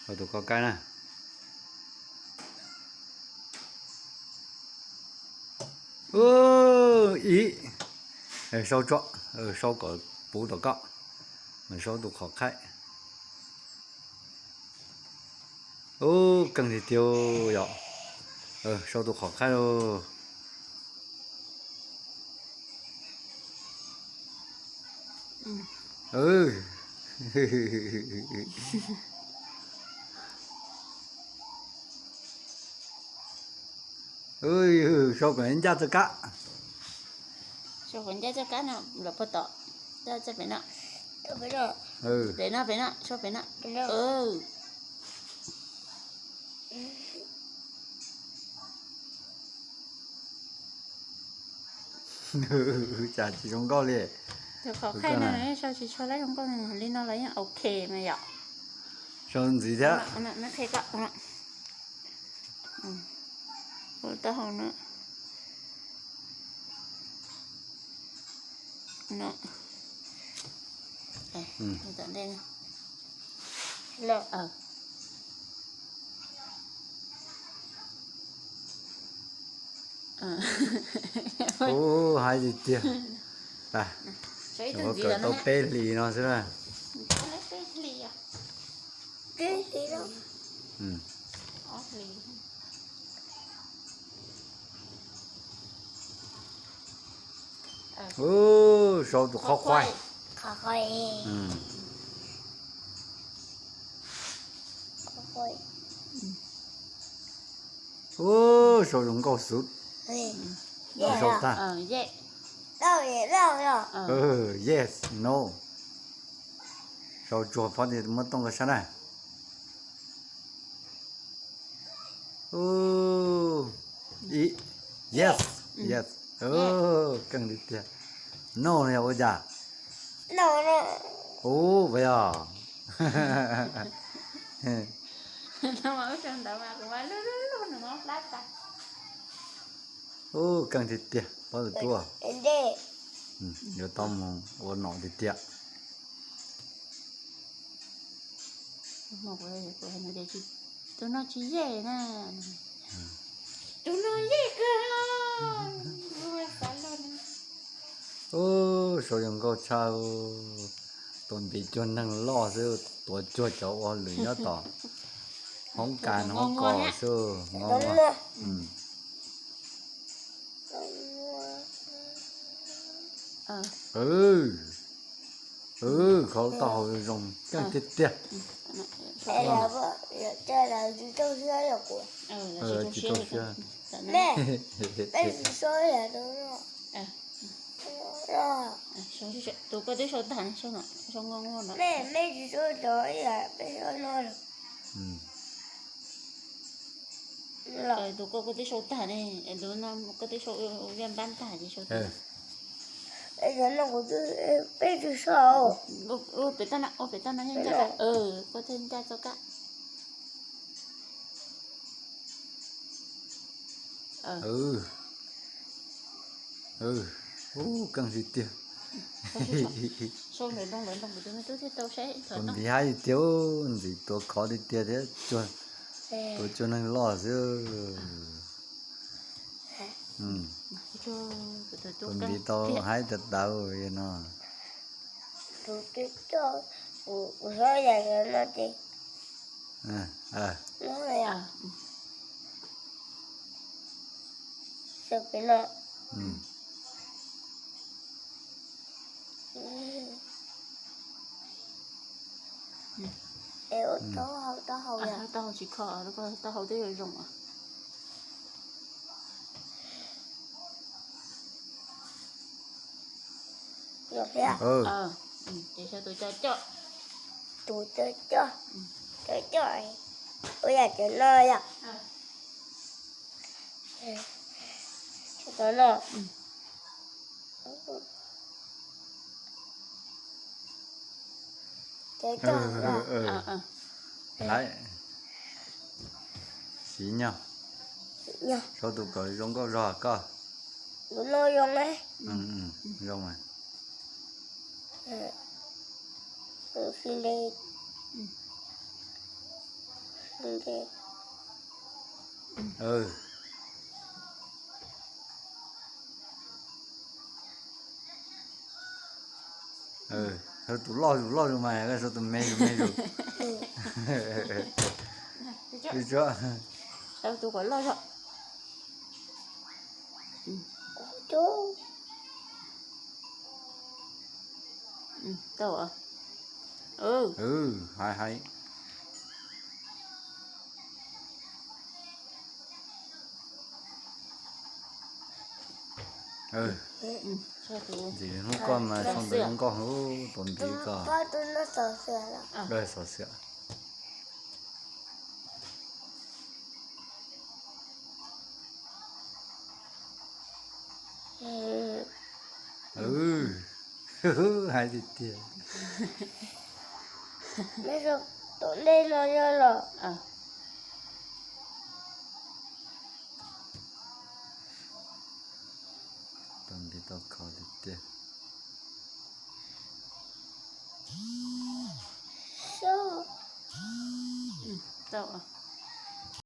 Ua tus qhov qaib na. Ib, sau tso, sau kom puv tom koj, mas sau tus qhov qaib. Ub, keej tiag tiag yom. Sau tus qhov qaib lauj. Sau kom ncaj txoj kab. Sau kom ncaj txoj kab no, los puag tom. Pem no, pem no, sau pem no. Cas tsis zoo nkauj li. Tus qhov qaib no sau tsis tshua zoo nkauj li no los yeej ok mas yom. Sau ntxiv thiab. Taub hau no. Ub, hais tiag tiag. Ua kom tau peb hlis no xwb na. Ub, sau tus qhov qaib. Ub, sau zoo nkauj xwb. Sau tag. Yes, no. Sau tsuag phob tias muab tooj koj sab na. Yes, yes. Keej li tiag. No yog ua cas? Ub, puas yog? Ub, keej tiag tiag, pob tw tuaj. Yuav tau mus ua nom tiag tiag. Tus no tsis yeej na. Tus no yeej kawg. Ub, sau zoo nkauj tshaj. Tus ntiv cuag neeg loj xwb, tuav cuag cov ua lwm nyob tom hoob kas hoob kos xwb, ngov. Qhov taub hau zoo keej tiag tiag. Tsis tau siab. Tus koj twb sau tag, tus koj koj twb sau tag ne, tus no koj twb sau viaj npab tag ces sau tag. Peb twb sau. Ua pem toj no, ua pem toj no, koj thiaj ncaj txoj kab. Ub, keej tiag tiag. Tus ntiv haib tiag, ntxim tuav khov tiag tiag thiab, tuav cuag neeg loj xwb. Tus ntiv tau haib tas tawv no. Taub hau tsis kho, taub hau twb zoo. Ces sau tus coj coj. Tus coj coj, coj coj, ua yam cov no yom. Cov no. Cov coj. Lawm, siv nyog, sau tus kom zoo nkauj zog koj. Tus no zoo ne. Zoo mas. Tus xi le. Tus loj zus loj zus mas, tus me zus me zus. Tus loj. Hais hais. Ntxim hnub koj mas zoo ntawm nkauj, tus ntiv koj. Xov xwm. Hais tiag tiag. Tom ntej no yog los. Tau ntiv tau kho tiag tiag. Tau.